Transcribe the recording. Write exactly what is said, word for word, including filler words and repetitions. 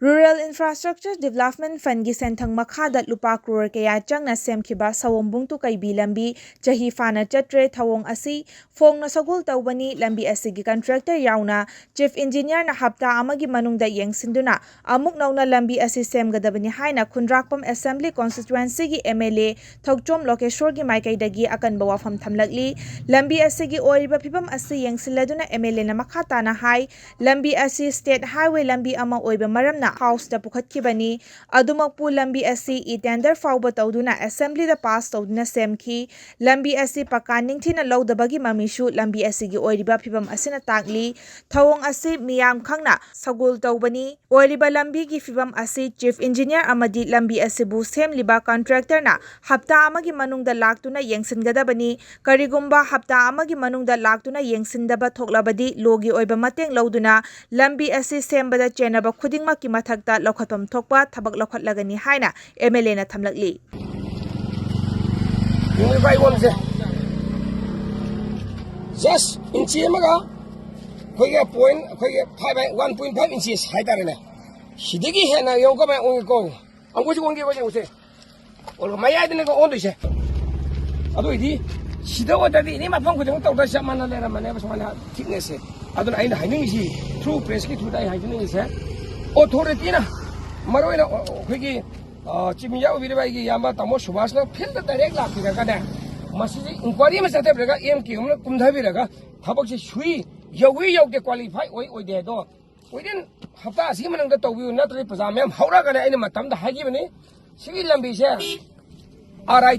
Rural Infrastructure Development Fundꯀꯤ ꯁꯦꯟꯊꯪ ꯃꯈꯥꯗ ꯂꯨꯄꯥ ꯀ꯭ꯔꯣꯔ ꯀꯌꯥ ꯆꯪꯅ ꯁꯦꯝꯈꯤꯕ ꯁꯑꯣꯝꯕꯨꯡ ꯇꯨ ꯀꯩꯕꯤ ꯂꯝꯕꯤ ꯆꯍꯤ ꯐꯥꯅ ꯆꯠꯇ꯭ꯔꯦ꯫ ꯊꯧꯑꯣꯡ ꯑꯁꯤ ꯐꯣꯡꯅ ꯁꯒꯣꯜ ꯇꯧꯕꯅꯤ꯫ ꯂꯝꯕꯤ ꯑꯁꯤꯒꯤ ꯀꯟꯇ꯭ꯔꯦꯛꯇꯔ ꯌꯥꯎꯅ ꯆꯤꯐ ꯏꯟꯖꯤꯅꯤꯌꯔꯅ ꯍꯞꯇꯥ ꯑꯃꯒꯤ ꯃꯅꯨꯡꯗ ꯌꯦꯡꯁꯤꯟꯗꯨꯅ ꯑꯃꯨꯛ ꯅꯧꯅ ꯂꯝꯕꯤ ꯑꯁꯤ ꯁꯦꯝꯒꯗꯕꯅꯤ ꯍꯥꯏꯅ ꯈꯨꯟꯗ꯭ꯔꯥꯛꯄꯝ ꯑꯦꯁꯦꯝꯕ꯭ꯂꯤ ꯀꯣꯟꯁꯇꯤꯇ꯭ꯋꯦꯟꯁꯤꯒꯤ ꯑꯦꯝ ꯑꯦꯜ ꯑꯦ ꯊꯣꯛꯆꯣꯝ ꯂꯣꯀꯦꯁꯣꯔꯒꯤ ꯃꯥꯏꯀꯩꯗꯒꯤ ꯑꯀꯟꯕ ꯋꯥꯐꯝ ꯊꯝꯂꯛꯂꯤ꯫ ꯂꯝꯕꯤ ꯑꯁꯤꯒꯤ ꯑꯣꯏꯔꯤꯕ ꯐꯤꯕꯝ ꯑꯁꯤ ꯌꯦꯡꯁꯤꯜꯂꯗꯨꯅ ꯑꯦꯝ ꯑꯦꯜ ꯑꯦꯅ ꯃꯈꯥ ꯇꯥꯅ ꯍꯥꯏ, ꯂꯝꯕꯤ ꯑꯁꯤ ꯁ꯭ꯇꯦꯠ ꯍꯥꯏꯋꯦ ꯂꯝꯕꯤ ꯑꯃ ꯑꯣꯏꯕ ꯃꯔꯝꯅ ꯍꯥꯎꯁꯇ ꯄꯨꯈꯠꯈꯤꯕꯅꯤ꯫ ꯑꯗꯨꯃꯛꯄꯨ ꯂꯝꯕꯤ ꯑꯁꯤ ꯏ ꯇꯦꯟꯗꯔ ꯐꯥꯎꯕ ꯇꯧꯗꯨꯅ ꯑꯦꯁꯦꯝꯕ꯭ꯂꯤꯗ ꯄꯥꯁ ꯇꯧꯗꯨꯅ ꯁꯦꯝꯈꯤ꯫ ꯂꯝꯕꯤ ꯑꯁꯤ ꯄꯀꯥ ꯅꯤꯡꯊꯤꯅ ꯂꯧꯗꯕꯒꯤ ꯃꯃꯤꯁꯨ ꯂꯝꯕꯤ ꯑꯁꯤꯒꯤ ꯑꯣꯏꯔꯤꯕ ꯐꯤꯕꯝ ꯑꯁꯤꯅ ꯇꯥꯛꯂꯤ꯫ ꯊꯧꯑꯣꯡ ꯑꯁꯤ ꯃꯤꯌꯥꯝ ꯈꯪꯅ ꯁꯒꯣꯜ ꯇꯧꯕꯅꯤ꯫ ꯑꯣꯏꯔꯤꯕ ꯂꯝꯕꯤꯒꯤ ꯐꯤꯕꯝ ꯑꯁꯤ ꯆꯤꯐ ꯏꯟꯖꯤꯅꯤꯌꯔ ꯑꯃꯗꯤ ꯂꯝꯕꯤ ꯑꯁꯤꯕꯨ ꯁꯦꯝꯂꯤꯕ ꯀꯟꯇ꯭ꯔꯦꯛꯇꯔꯅ ꯍꯞꯇꯥ ꯑꯃꯒꯤ ꯃꯅꯨꯡꯗ ꯂꯥꯛꯇꯨꯅ ꯌꯦꯡꯁꯤꯟꯒꯗꯕꯅꯤ꯫ ꯀꯔꯤꯒꯨꯝꯕ ꯍꯞꯇꯥ ꯑꯃꯒꯤ ꯃꯅꯨꯡꯗ ꯂꯥꯛꯇꯨꯅ ꯌꯦꯡꯁꯤꯟꯗꯕ ꯊꯣꯛꯂꯕꯗꯤ ꯂꯣꯒꯤ ꯑꯣꯏꯕ ꯃꯇꯦꯡ ꯂꯧꯗꯨꯅ ꯂꯝꯕꯤ ꯑꯁꯤ ꯁꯦꯝꯕꯗ ꯆꯦꯟꯅꯕ ꯈꯨꯗꯤꯡꯃꯛꯀꯤ ꯃꯊꯛꯇ ꯂꯧꯈꯠꯐꯝ ꯊꯣꯛꯄ ꯊꯕꯛ ꯂꯧꯈꯠꯂꯒꯅꯤ ꯍꯥꯏꯅ ꯑꯦꯝ ꯑꯦꯜ ꯑꯦꯅ ꯊꯝꯂꯛꯂꯤ꯫ ꯌꯦꯡꯉꯨ ꯚꯥꯏ, ꯋꯥꯜꯁꯦ ꯖꯁ ꯏꯟꯆꯤ ꯑꯃꯒ ꯑꯩꯈꯣꯏꯒꯤ ꯄꯣꯏꯟ, ꯑꯩꯈꯣꯏꯒꯤ five, one point five inches ꯍꯥꯏꯇꯥꯔꯦꯅꯦ꯫ ꯁꯤꯗꯒꯤ ꯍꯦꯟꯅ ꯌꯦꯡꯉꯨ ꯀꯃꯥꯏꯅ ꯑꯣꯟꯒꯦꯀꯣ꯫ ꯑꯃꯨꯛꯁꯨ ꯑꯣꯟꯒꯦ, ꯑꯩꯈꯣꯏ ꯌꯦꯡꯉꯨꯁꯦ꯫ ꯑꯣꯜꯂꯒ ꯃꯌꯥꯏꯗꯅꯤꯀꯣ ꯑꯣꯟꯗꯣꯏꯁꯦ꯫ ꯑꯗꯨ ꯑꯣꯏꯗꯤ ꯁꯤꯗ ꯑꯣꯏꯗ꯭ꯔꯗꯤ ꯑꯦꯅꯤ ꯃꯐꯝ ꯈꯨꯗꯤꯡꯃꯛ ꯇꯧꯗ ꯆꯞ ꯃꯥꯟꯅ ꯂꯩꯔꯝꯃꯅꯦꯕ ꯁꯨꯃꯥꯏꯅ ꯊꯤꯛꯅꯦꯁꯁꯦ꯫ ꯑꯗꯨꯅ ꯑꯩꯅ ꯍꯥꯏꯅꯤꯡꯉꯤꯁꯤ, ꯊ꯭ꯔꯨ ꯄ꯭ꯔꯦꯁꯀꯤ ꯊ꯭ꯔꯨꯗ ꯑꯩ ꯍꯥꯏꯖꯅꯤꯡꯉꯤꯁꯦ, ꯑꯣꯊꯣꯔꯤꯇꯤꯅ, ꯃꯔꯨꯑꯣꯏꯅ ꯑꯩꯈꯣꯏꯒꯤ ꯆꯤꯞ ꯏꯟꯖꯤꯅꯤꯌꯥꯔ ꯑꯣꯏꯕꯤꯔꯤꯕ ꯑꯩꯒꯤ ꯏꯌꯥꯝꯕ ꯇꯥꯃꯣ ꯁꯨꯕꯥꯁꯅ ꯐꯤꯜꯗ ꯗꯥꯏꯔꯦꯛ ꯂꯥꯛꯄꯤꯔꯒꯅꯦ, ꯃꯁꯤꯁꯦ ꯏꯟꯀ꯭ꯋꯥꯏꯔꯤ ꯑꯃ ꯆꯠꯊꯕꯤꯔꯒ ꯑꯦꯝ ꯀ꯭ꯌꯨ ꯑꯃꯅ ꯀꯨꯝꯊꯕꯤꯔꯒ ꯊꯕꯛꯁꯦ ꯁꯨꯏ, ꯌꯧꯏ ꯌꯧꯗꯦ, ꯀ꯭ꯋꯥꯂꯤꯐꯥꯏ ꯑꯣꯏ ꯑꯣꯏꯗꯦ ꯍꯥꯏꯗꯣ within ꯍꯞꯇꯥ ꯑꯁꯤꯒꯤ ꯃꯅꯨꯡꯗ ꯇꯧꯕꯤꯌꯨ, ꯅꯠꯇ꯭ꯔꯗꯤ ꯄ꯭ꯔꯖꯥ ꯃꯌꯥꯝ ꯍꯧꯔꯛꯑꯒꯅꯦ꯫ ꯑꯩꯅ ꯃꯇꯝꯗ ꯍꯥꯏꯈꯤꯕꯅꯤ, ꯁꯤꯒꯤ ꯂꯝꯕꯤꯁꯦ ꯑꯥꯔ ꯑꯥꯏ